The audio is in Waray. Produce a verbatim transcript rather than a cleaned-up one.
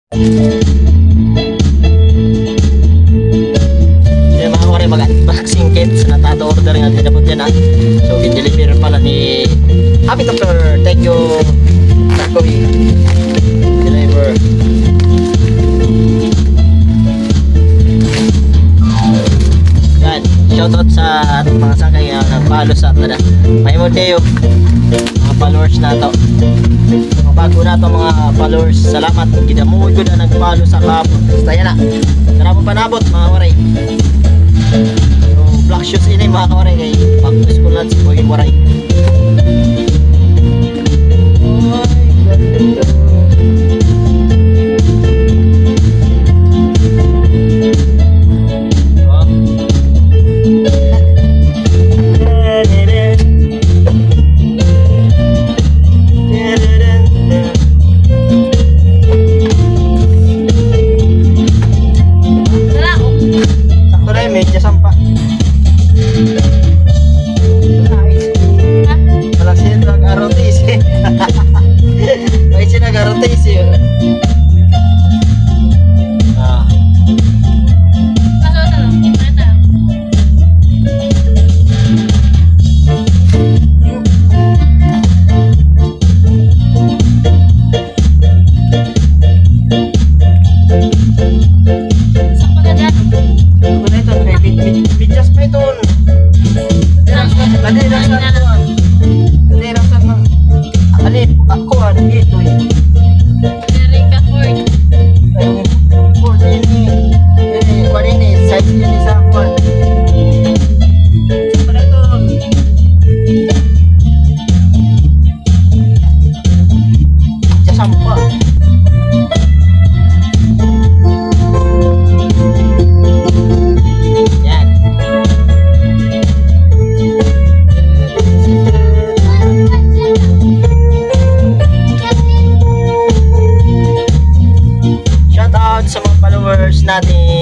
Kaya mga kawari, mag-unboxing kit sa natato order nga dinapot yan, ha. So, gin-deliver pala ni Happy Doctor. Thank you, Takoy. Deliver. Yan. Shoutout sa aton mga sakay nga nagpalo sa aton, ha. Mahimo kayo. Mga followers nato. Mga bago nato, mga followers. Salamat. Gidamo gud ang nag-follow sa kahapon. Basta yana. Salamat panabot, mga waray. So, black shoes ini, mga kawaray, kay back to school na si Boy Waray. Sakto na yun, medya sampa. Wala siya nag-R O T C. Wala siya nag-R O T C, oh. Ah. Sakto na dyan. Sakto na ito, kay mid-, mid-, medyas pa ito. Dali lang sa kuan. Dali lang sa kuan. Ali, ako, ano dito eh. Diri ka, Ford. Ay, Ford, ini, ini, kuan ini, size ini sa kuan. Sakto na ito. Diyan sa mukha. Yan. Shout out sa mga followers natin.